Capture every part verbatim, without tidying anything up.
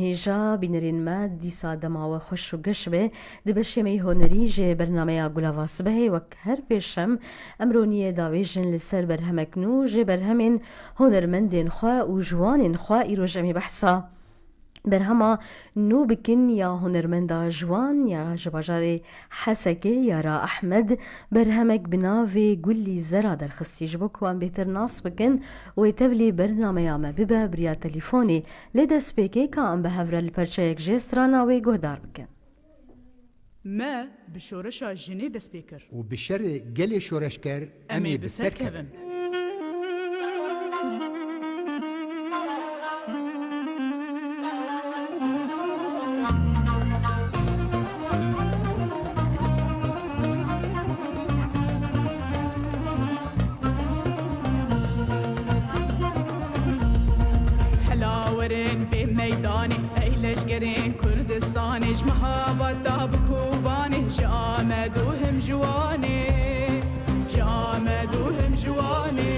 Hêja bînerên me, dîsa dema we xweş û geş be. Di beşê me yê hunerî jê bernameya Gulava Sibehê wek her pêşem em roniyê davêjin li ser berhemek nû jê berhemên hunermendên xwe û ji wanên xwe. Îroj em ê behsa berhema nû bikin ya hunermenda ji wan ya ji bajarê Hesekê, Yara Ehmed, berhemek bi navê Gulî Zera derxistî. Ji bo ku em bêtir nas bikin, wê tevlî bernameya me bibe bi riya telîfonê. Lê destpêkê ka em bi hev re li perçeyek jê strana wê guhdar bikin. Me bi şoreşa jinê dest pê kir. Û bi şerê gelê şoreşger em ê bi ser kevin. Hela werin vê meydanê, ey leşgerên Kurdistanê, ji Mehabad ta bi Kobanê, ji Amed û him ji Wanê, ji Amed û him ji Wanê.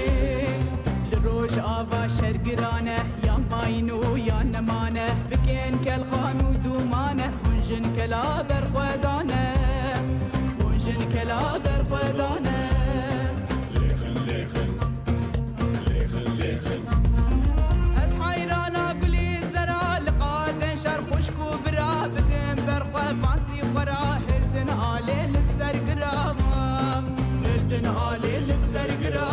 Li Rojava şer giran e, ya mayîn û ya neman e, bikin kelxan û dûman e, hûn jin kela berxwedan e, hûn jin kela berxwedan e. Ez heyrana Gulî Zera, li qadên şer xwişk û bira, bidin ber xwe van sî xwe ra, hildin alê li ser gira, hildin alê li ser gira.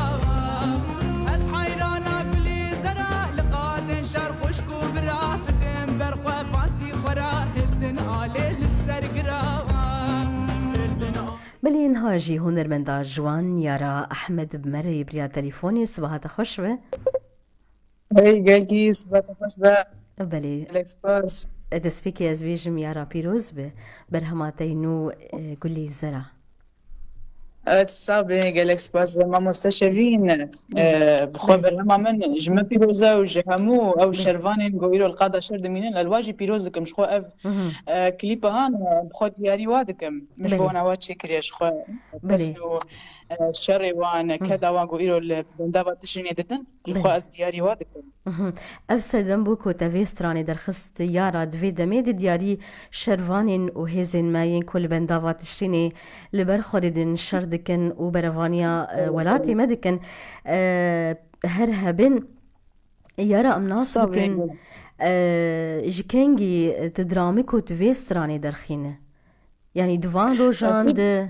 Ez heyrana Gulî Zera, li qadên şer xwişk û bira, bidin ber xwe van sî xwe ra, hildin alê li ser gira, hildin a- Belê, niha jî hunermenda ciwan Yara Ehmed bi me re yê bi riya telîfonê. Sibaha te xweş be. Hey, gelkî, sibaha te xweş be. Belê. Gelek spas. Destpêkê ez bêjim Yara pîroz be. Berhema te yê nû, e, Gulî Zera. Evet, sax be, gelek spas. Mamoste Şevîn, e, bi xwe berhema min ji min pîroz e û ji hemû ew şervanên ku îro li qada şer dimînin, ez wan jî pîroz dikim. Ji xwe ev, e, klîpa han, e, bi xwe diyarî wa dikim. Min ji bo wan ewa çêkiriye ji xwe. Belê. Pes û, e, şerê wan, keda wan ku îro li bendava tişrînê didin, ji xwe ez diyarî wa dikim. Mhm. Ev sedem bû ku te vê stranê derxist, Yara, di vê demê de diyarî şervanên û hêzên me yên ku li bendava tişrînê li ber xwe didin, şer dikin û berevaniya, e, welatê me dikin. E, her hebin, Yara, em nas bikin, e, ji kengî tu diramik û tu vê stranê derxîne? Yanî di van rojan de?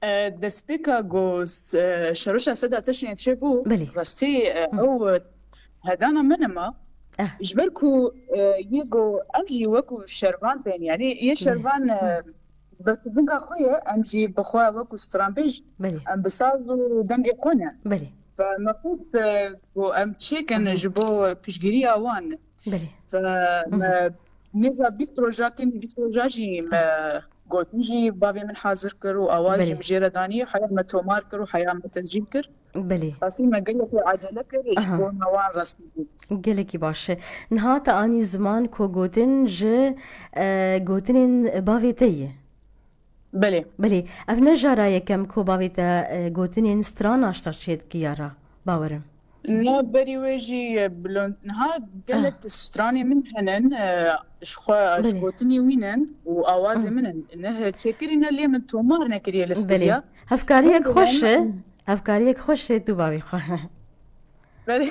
E, destpêka ku s-, e, şeroşa seda teşnê çêbû, belê, rastî, e, ew, e, hedana min e ma. Eh. Ji ber ku, e, yê ku em jî wekû şervan tên, yanî yê şervan, e, bi sivinga xwe ye, em jî bi xwe wekû stranbêj, belê, em bi saz û dengê xwe ne. Belê. Fe me xwest, e, ku em çêkin, mhm, ji bo piştgiriya wan. Belê. Fe, mhm, me nêza bîst roja, kêm bîst roja jî me gotin jî bavê min hazir kir û awaz jî, belê, min jê re danî, heya me tomar kir û heya me tescîl kir. Belê. Rastî me gelekî acele kir, ji, aha, bo me wan rastî bû. Gelekî baş e. Niha te anî ziman ku gotin ji, e, gotinên bavê te ye? Belê. Belê. Ev ne cara yekem ku bavê te, e, gotinên strana ji te çê dike, Yara. Bawerim. Na berî wê jî, e, bilo-, niha gelek, ah, stranê min hene, e, ji xwe, ji, belê, gotinê wî ne û awazê, hmm, min in. Ne he çêkirî ne lê min tomar nekiriye li, belê, stûdya. Hevkariyek, mesela, xweş e. Hevkariyek xweş e tu bavê xwe. Belê.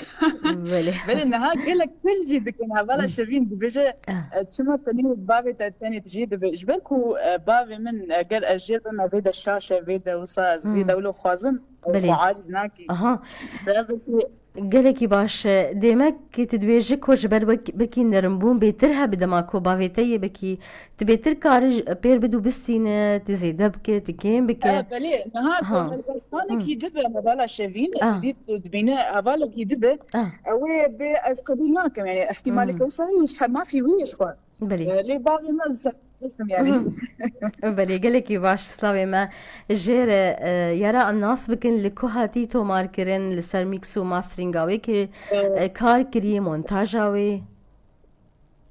Belê. Belê, niha gelek pir jî dikin. Hevala, hmm, Şevîn dibêje, ah, e, çima tenê bavê te tenê dijî dibe. Ji ber ku, e, bavê min, eger ez jêr bim, vê de şaş e, vê de wisa ez vê, hmm, de wilo xwazim, belê, xwe aciz nakî. Aha. Belkî. Gelekî baş e. Demek tu dibêjî ku ji ber wek-, wekî nerimbûn bêtir hebe dema ku bavê te yê, belkî tu bêtir karî pêr bidû bistîne, tu zêde bike, tu kêm bike. E, belê, niha ku, aha, helbestvanekî, hmm, dibe, hevala Şevîn, ah, dît dibîne hevalekî dibe, ah, ew ê bê ez qebûl nakim. Yanî ihtimaleke, hmm, wisa heye, ji her mafî wî ye ji xwe. Belê. E, lê bavê me ez ser-, Him. Belê, gelekî baş, slavê me jê re, e, Yara, em nas bikin li ku hatî tomarkirin, li ser mîks û masteringa wê kê, e, kar kirî, montaja wê?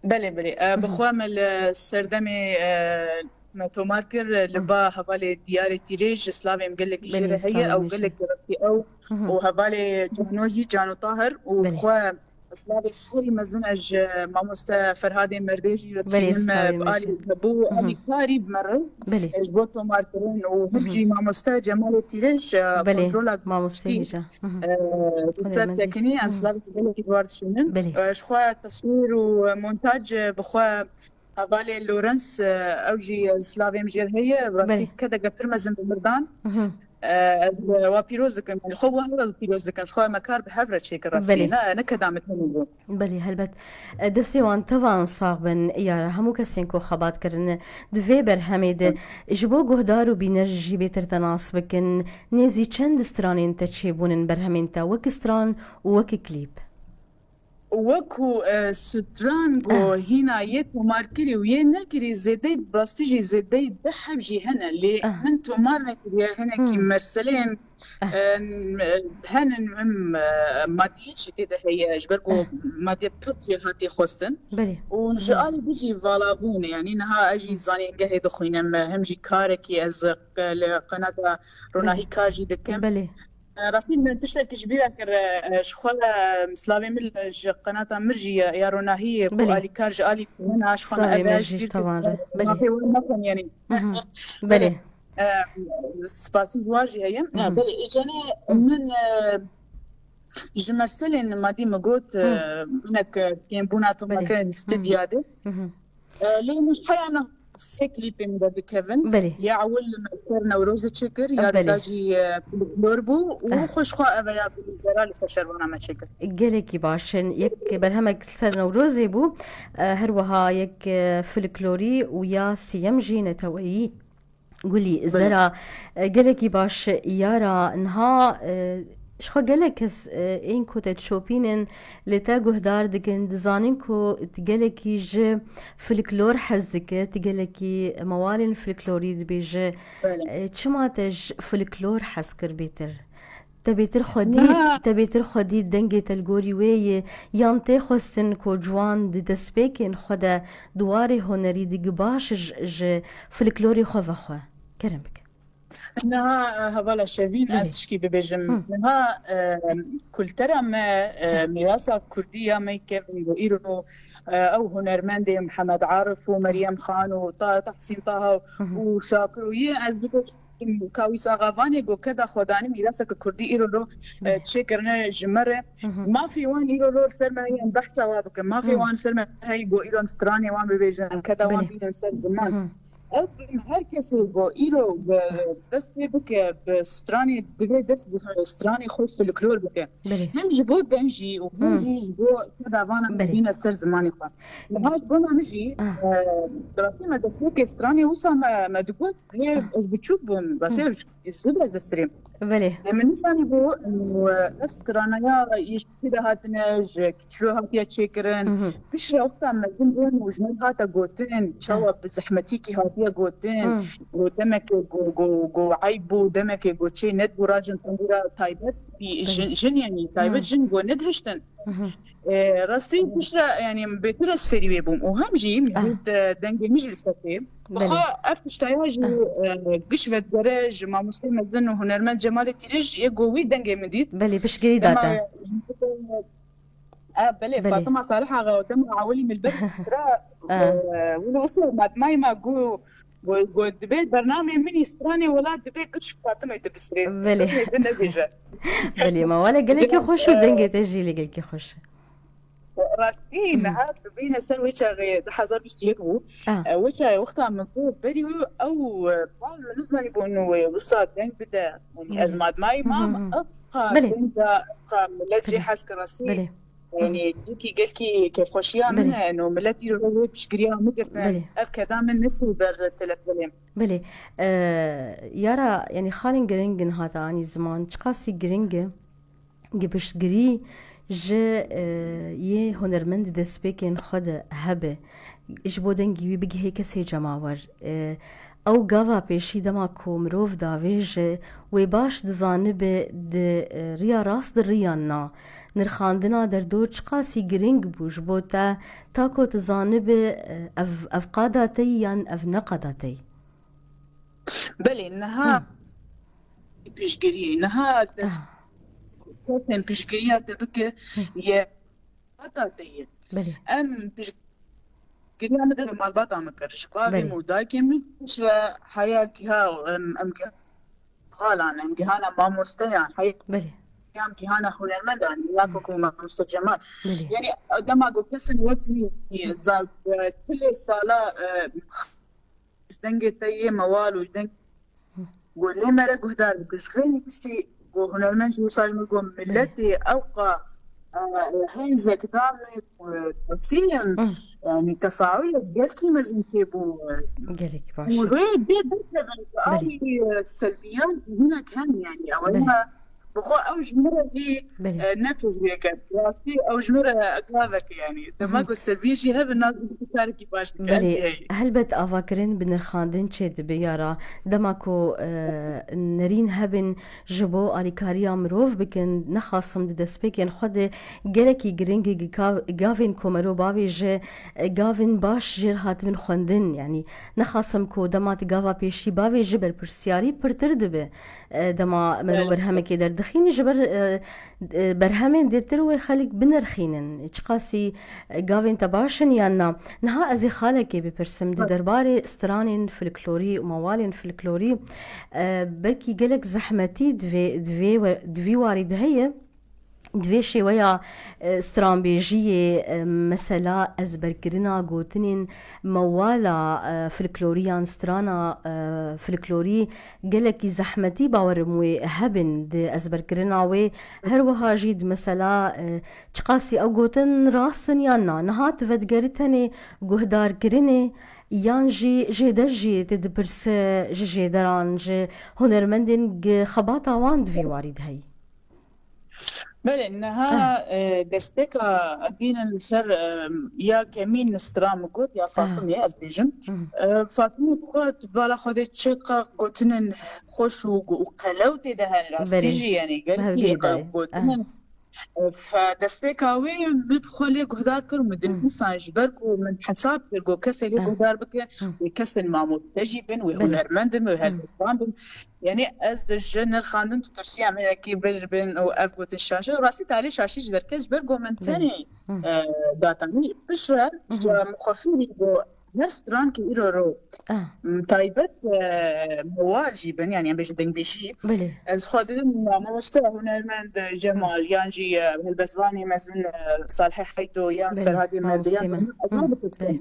Belê, belê. E, bi xwe me li serdemê, e, me tomar kir, li ba hevalê Diyarê Tîrêj, slavê min gelekî jê re heye, ew gelekî rastî ew û hevalê Cano jî, Cano Tahir û, belê, xwe Slavê herî mezin ez ji mamoste Ferhadê Merdê jî re Belê, dişînim, slavê bi alî mejî. Hebû, Hı hı. Alîkarî bi me re Belê. Ji bo tomarkirin û him Hı hı. Jî mamoste Cemalê Tîreş, e, Belê, kontrola mamostê giştî, hêja. Hı hı. E, Xwedê ser me sekinî, em Hı. Slavê gelekî bi war dişînin. Belê. E, ji xwe teswîr û montaj, e, bi xwe hevalê Lawrence, e, ew jî, e, slavê min jê re heye, rastî Belê. Kedeke pir mezin bi mir dan. Hı hı. E, ez, e, wa pîroz dikim. Yanî xwe wa hev pîroz dikim. Xwe me kar bi hev re çêkir rastî. Belê. Ne, ne keda min tenê bû. Belê, helbet. E, destê wan tevan sax bin, Yara. Hemû kesên ku xebat kirine di vê berhemê de, Hı. Ji bo guhdar û bîner jî bêtir te nas bikin, nêzî çend stranên te çêbûnin berhemên te, wek stran û wek klîp? Wekî, e, stran ku Eh. Hîna yê tomarkirî û yê nekirî zêdeyî, bi rastî jî zêdeyî deh heb jî hene, lê Eh. Min tomar nekiriye, hinekî Hmm. merselên, Eh. e, hene, em, e, madiyet jî tê de heye, ji ber ku Eh. Madiyet pir jê hatiye xwestin. Belê. Û ji Belê. Alî din jî vala bûne, yanî niha ez jî Hmm. zanîngehê dixwînim, hem jî karekî ez, e, li qenata ronahî Belê. Kar jî dikim. Belê. Rastî min tiştekî ji bîra kir, e, ji xwe, e, slavê min ji qenata min jî ya, ya ronahiyê ku Belê. Alîkar ji alî min a ji xwe me Slavê me eve jî ji ji tevan re. Belê. Mafê wan naxwin, yanî. Mhm. Belê. E, spasî ji wan jî heye. Mhm. Belê, îcane Hı. Min, e, ji merselên madî min got, e, Hı. Hinek, e, kêmbûna Belê. Tomarkirin Hı. Stûdya de. Mhm. E, lê min heya niha sê klîpê min derdikevin. Belê. Ya ewil li me ser Newrozê çêkir, ya Belê. Dida jî, e, folklor bû û Eh. Xweş xwe eve ya Gulîzera li ser şervana me çêkir. Gelekî baş in. Yek berhemek ser Newrozê bû, e, her wiha yek, e, folklorî û ya siyem jî neteweyî. Gulî Belê. Zera, e, gelekî baş Yara, niha, e, ji xwe gelek kes, e, ên ku te dişopînin, li te guhdar dikin, dizanin ku tu gelekî ji folklor hez dike, tu gelekî mewalên folklorî dibêje. Belê. E, çima te ji folklor hez kir bêtir? Te bêtir xwedî, Niha te bêtir xwedî dengê te li gorî wê ye, yan tê xwestin ku ciwan di destpêkên xwe de di warê hunerî de baş ji, ji folklorê xwe vexwe? Kerem bike. Niha, e, hevala Şevîn, Belê. Ez tişkî bibêjim. Hı. Niha, e, kultera me, e, Hı. Mîrasa kurdî ya me kevin û îro, e, ew hunermendê Mihemed Arif û Meryem Xan û Ta-, Tahsîn Taha Hı hı. Û Şakir û yê ez bibêjim Kawîs Axa Vanê got keda xwedanî mîraseke kurdî îro ro, e, Belê. Çêkirine ji me re. Hı hı. Mafê wan îro ro li ser me heye, em behsa wa bikin. Mafê Hı. Wan li ser me heye got îro em stranê wan bibêjin, em keda wan Belê. Bînin ser ziman. Hı hı. Ez her kesê ku îro bi dest pê bike, bi stranê divê dest bi stranê xwe folklor bike. Belê. Hem ji bo genjî û hem Hmm. jî ji bo keda vana Belê. Bîne ser zimanê xwe. Niha ji bona min jî, Ah. e, bi rastî me destpêkê stranê wisa me, me digot, lê Ah. Ez biçûk bûm, Hmm. rastî ji, ji de ez destdirêm. Belê. Lê min nizanîbû, e, ev stranaya yê ji kî de hatine, ji çilo hatiye çêkirin. Hı hı. Piştre wexta mezin bûn û ji me hate gotin, çawa Hı. Bi zehmetîkî hatiye gotin. Hı. Go demekê go, go, go eyb bû, demekê go çê nedibû racin tembûra taybet bî, Hı. Jin, jin yanî, taybet Hı. Jin go nedihiştin. Hı hı. E, rastî piştre, yanî bêtir ez fêrî wê bûm. Û hem jî Ah. Min dît, e, dengê min jî li ser tê. Belê. Xwe ev tiştaya jî, Ah. E, giş vedigere ji mamosteyê mezin û hunermend Cemalê Tîrij yê go wî dengê min dît. Belê, piştgirî Dema date. E, belê, Belê. Fatima Salih Axa, dema ewilî min li ber dîstira, Ah. E, wilo wisa matmayê me got, got, got, dibê bernameyê min î stranê welat dibê giş Fatimê tu bisirê. Belê. Stranê tu nebêje. Belê, ma wele gelekî Dibê, xweş û e, dengê te jî lê gelekî xweş. Rastî, Mhm. Niha dibîne ser wê çaxê du hezar bîst û yek bû. Ah. E, wê çaxê wexta min got berî wî ew, e, bal min nizanî bû nû wê wisa deng bide. Yanî Mhm. Ez madmayî mam, Mhm, mhm. Ev qa Belê. Deng da, ev qa millet jê Belê. Hez kir rastî. Belê. Yanî Mhm. Dikî gelkî kêfxweşiya min Belê. E, no millet îro wê piştgiriya min girtin. Belê. Ev keda min neçû ber telefonê. Belê. E, yara, yanî xalên giring in hata anî ziman. Çiqasî giring e? Gi piştgirî ji, e, yê hunermend di destpêkên xwe de hebe, ji bo dengî wî bigihê kesê cemawer. E, ew gava pêşî dema ku mirov davêje, wê baş dizanibe di, e, riya rast de riyan na. Nirxandina derdor çiqasî giring bû ji bo te, ta ku tu zanibe, e, ev, ev qada te yî yan ev ne qada te yî? Belê, niha Hı. Piştgiriyê. Niha dest Ah. kesên piştgiriya te bike, Hı. Ye malbata te ye. Belê. Em piştgiriya min de malbata min kir. Ji bavê Belê. min û dayikê min piştre heya giha em, em giha xalan, em gihana mamosteyan, heya Belê. em gihana hunermendan, ya ku mamoste Cemal. Belê. Yani dema ku kesin wek min, za-, e, tilê sala, e, dengê te yê mewal û deng Hı. Go lê mere guhdar bike. Ji xeynî piştî go hunermend jî wisa ji min go Belê. miletê ewqa, e, heyzek da min, e, tesîrim, Hı. yani tefaulek gelkî mezin tê bû. Gelek baş Û e. wê dê derkevin ji Belê. alî, e, selbiyan hinek hen yani. Ew Belê. ya bi xwe ew ji min re jî, Belê. e, ne tuziyek e. Rastî ew ji min re gavek e yani. Dema Hı. ku selbiyê jî hebe naz karekî baş dike. Belê, Hey. helbet avakirin bi nirxandin çêdibe yara. Dema ku, e, nerîn hebin ji bo alîkariya mirov bikin, nexasim di destpêkên xwe de gelekî giring e, gav-, gavên ku mero bavêje, e, gavên baş jêr hatibin xwendin. Yanî nexasim ku dema tu gava pêşî bavêje berpirsiyarî pirtir dibe. E, dema mero Belê. berhemekê derdixînî ji ber, e, e, berhemên dêtir wê xelk binirxînin. Çiqasî, e, gavên te baş in yan na? Niha ez ê xalekê bipirsim. Di Belê. derbarê stranên folklorî û mewalên folklorî, e, belkî gelek zehmetî di vê, di vê we-, di vî warî de heye. Di vê şêweya, e, stranbêjiyê, e, mesela ezberkirina gotinên mewala, e, folklorî yan strana, e, folklorî gelekî zehmetî bawerim wê hebin di ezberkirina wê. Her wiha jî di mesela, e, çiqasî ew gotin rast in yan na. Niha tu vedigerî tenê guhdarkirinê yan jî jêder jî tu dipirse ji jêderan, ji hunermendên gi xebata wan di vî warî de heyî? Belê, niha, Ah. e, destpêka bînin li ser, e, ya kemîn stran min got, ya Ah. Fatimê, ez bêjim. Mhm. E, Fatimê bi xwe, tu bala xwe dê çi qex gotinên xweş û, û qelew tê de hene, rastî Belê. jî, yani, gelkî Hevdî qe-, de. gotinên. Ah. E, fe destpêka wê min bi xwe lê guhdar kir û min Hmm. dinivîsan ji ber ku min hesab kir ku kesê lê Ah. guhdar bike, Hmm. wê kesên mamoste jî bin, wê Belê. hunermend bin, wê Hmm. helbestvan bin. Yani ez di ji nirxandin ditirsiya min yekî vir bin û ev gotin şaş e. Rastî talê şaşî ji derket ji ber ku min Belê. tenê, Hmm. e, datanî piştre Hmm. ji min xwe fîrî ku her strankî îro ro, Ah. m, taybet, e, mewal jî bin, yani em bêjin dengbêjî. Belê. Ez xwe didim mamoste hunermend, e, Cemal, Hı. yan jî, e, helbestvanê mezin, e, Salih Heydo, yan Belê, Serhadê Merde, mamosteyê yan me. Hı, ez wan dipirsim. Belê.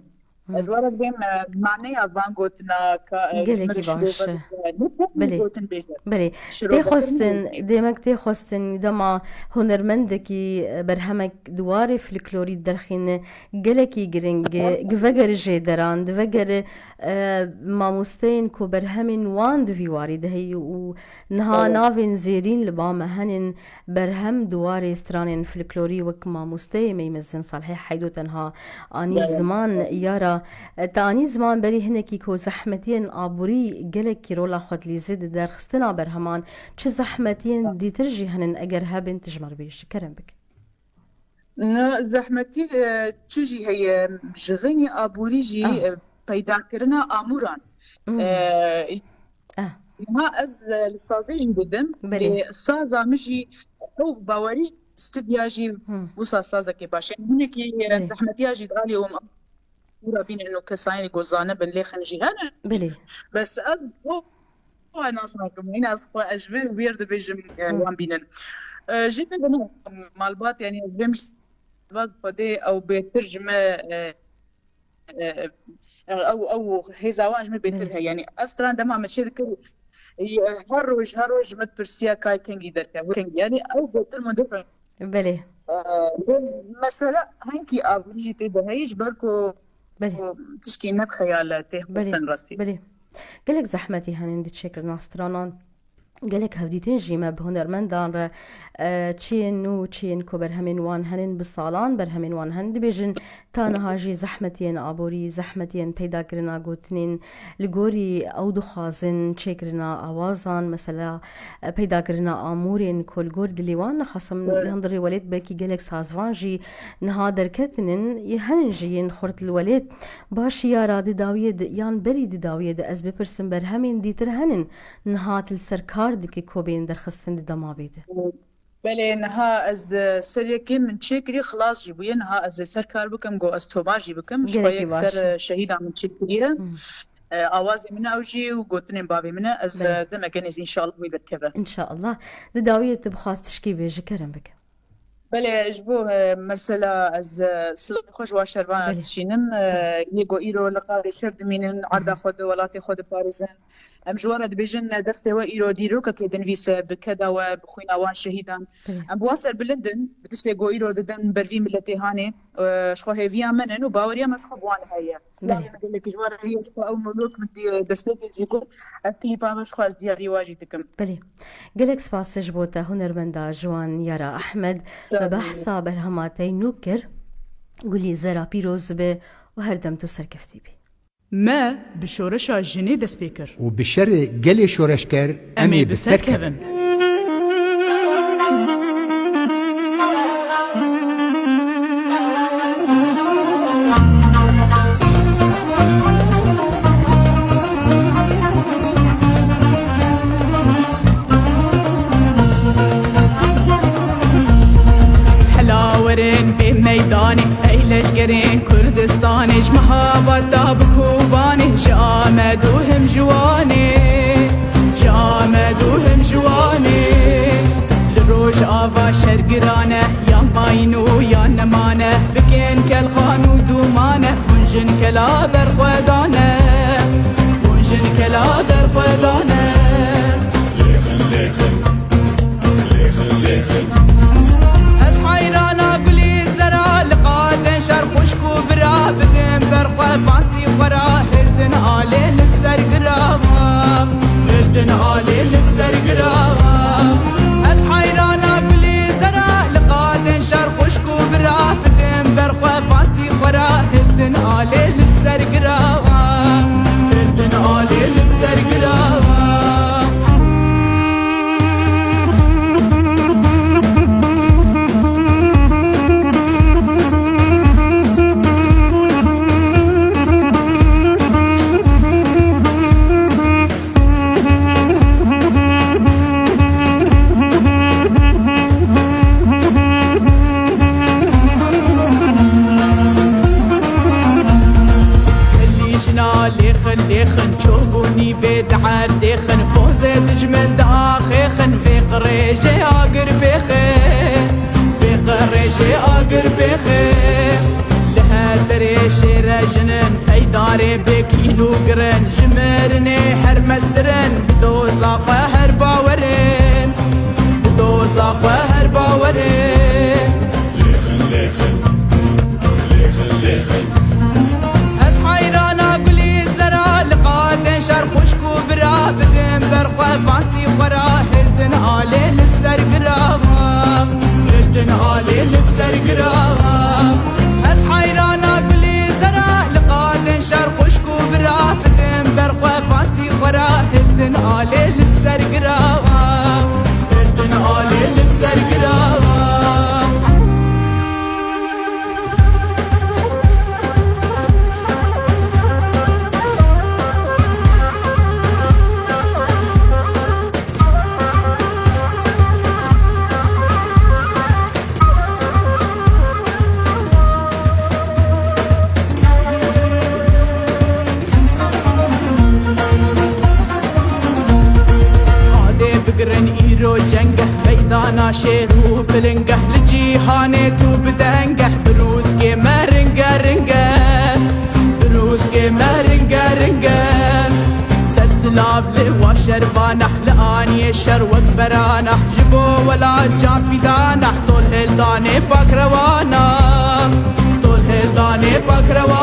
Hı. Ez were dibêm, e, maneya van gotina ka, e, Gelekî ji min re baş e. şirove bike. Ne Belê. gotin bêje. Belê. Şirove Tê xwestin, kirine. demek tê xwestin dema hunermendekî, e, berhemek di warê folklorî derxîne, gelekî giring e, Tamam. gi vegere jêderan, di vegere, e, mamosteyên ku berhemên wan di vî warî de heyî û niha Evet. navên zêrîn li ba me henin, berhem di warê stranên folklorî wek mamosteyê me yê mezin Salihê Heydo tenha anî Evet. ziman Evet. yara, e, te anî ziman berî hinekî ku zehmetiyên aborî gelekî rola xwe dilîze di derxistina berheman, çi zehmetiyên Evet. dîtir jî henin eger hebin tu ji me re bêjî, kerem bike. Ne zehmetî, e, çi jî heye, ji xeynî aborî jî, Ah. e, peydakirina amûran. Hmm. E, Ah. niha ez, e, li sazê jî didim. Belê. Lê saza min jî ew bawerî stidya jî Hmm. wisa sazekê baş e. Hinekî, e, Belê. zehmetiya jî di alî û Û rabînin û kesayên ku zanibin lêxin jî hene. Belê. Bes ez bo, bo nas nakim. Yine ez xwe, ez ji vê wêr dibêjim, e, Hı. wan bînin. E, jî bibin malbat, yani ez bêm malbat Xwedê ew bêtir ji me, e, e, e, ew, ew hêza wan ji me bêtir Belê. heye. Yani ev stran dema me çê dikir, e, her roj, her roj ji me dipirsiya kay kengî derkeve, kengî. Yani ew bêtir min dibin. Belê. Ee, mesela hinkî aborî jî tê de heye, ji ber ku Belê. ku tişkî ne bi xeyal e, tê Belê. xwestin rastî. Belê. Gelek zehmetî henin di çêkirina stranan. Gelek hevdîtin jî me bi hunermendan re, e, çiyên nû, çiyên ku berhemên wan henin, bi salan berhemên wan henin, dibêjin, ta niha jî zehmetiyên aborî, zehmetiyên peydakirina gotinên li gorî ew dixwazin, çêkirina awazan, mesela, e, peydakirina amûrên ku li gor dilê wan, nexasim Evet. li hundirê welêt belkî gelek sazvan jî niha derketinin, yê henin jî yên xurt li welêt. Baş yara di dawiyê de, yan berî di dawiyê de ez bipirsim, berhemên dîtir henin niha tu li ser kar dikî ku bên derxistin di dema vê de? Belê, niha ez, e, ser yekê min çêkirî, xilas jî bûye. Niha ez ê ser kar bikim, got ez toba jî bikim. Ji xwe Gelekî yek baş. ser, e, şehîda min çêkiriye. Hmm. E, awazê min ew jî û gotinên bavê min e. Ez, Belê. e, demeke nêz înşallah wî derkeve. Înşallah. Di dawiyê tu bi xwaz tişkî bêje, kerem bike. Belê, ji bo, e, mesela ez, e, silavê xwe ji wa şervana Belê. dişînim. E, yê ku îro li qadê şer dimînin, erda xwe di welatê xwe diparêzin. Em ji we re dibêjin, destê we îro dîrokekê dinivîse bi keda we, bi xwîna wan şehîdan. Belê. Em bi wan serbilind in, bi tiştê ku îro didin ber vî miletê hanê, e, ji xwe hêviya min in û baweriya me ji xwe bi wan heye. Silavê Belê. min gelekî ji we re heye, ji xwe ew mirok min dî-, destpêkê jî got, ev klîpa me ji xwe ez diyarî we jî dikim. Belê. Gelek spas ji bo te hunermenda ciwan Yara Ahmed. Sağ Me olun. behsa berhema te nû kir. Gulî zera pîroz be û her dem tu serkeftî bî. Me bi şoreşa jinê dest pê kir. Û bi şerê gelê şoreşger em ê bi ser kevin. Hela werin vê meydanê, ey leşgerên Kurdistanê, ji meha bata bi Kobanê, ji Amed û him ji Wanê, ji Amed û him ji Wanê. Li Rojava şer giran e, ya mayîn û ya neman e, bikin kelxan û dûman e, hûn jin kela berxwedan e, hûn jin kela berxwedan e. Ez heyrana gulî zera, li qadên şer xwişk û bira, bidin ber xwe vansî xwe ra, hirdin alê li ser gira, hirdin alê li ser gira. Ez heyrana gulî zera, li qadên şer xwişk û bira, bidin ber xwe vansî xwe ra, hirdin alê li ser gira, hirdin alê li ser gira. Gelî jina lêxin lêxin, ço bû nîvê di erdêxin, pozê dijmin diaxêxin, vê qirêjê agir bêxê, vê qirêjê agir bêxê. Li her derê şêre jinin, peydarê bê kîl û girin, ji mirinê her meztirin, bi doza xwe her bawerin, bi doza xwe her bawerin. Ez heyrana gulî zera, li qadên şer xwişk û bira, bidin ber xwe vansî xwe ra, hirdin alê li ser gira, hirdin alê li ser gira. Ez heyrana gulî zera, li qadên şer xwişk û bira, bidin ber xwe vansî xwe ra, hirdin alê li ser gira, hirdin alê li ser gira. Hadê bigirin îro ceng e, meydana şêr û piling e, li cîhanê tu bi deng e, birûskê me ringe ringe, birûskê me ringe ringe. Sed silav li wa şervana, li aniyê şer wek berana, ji bo welat can fîdana, tol hildanê pakrewana, tol hildanê pakrewana.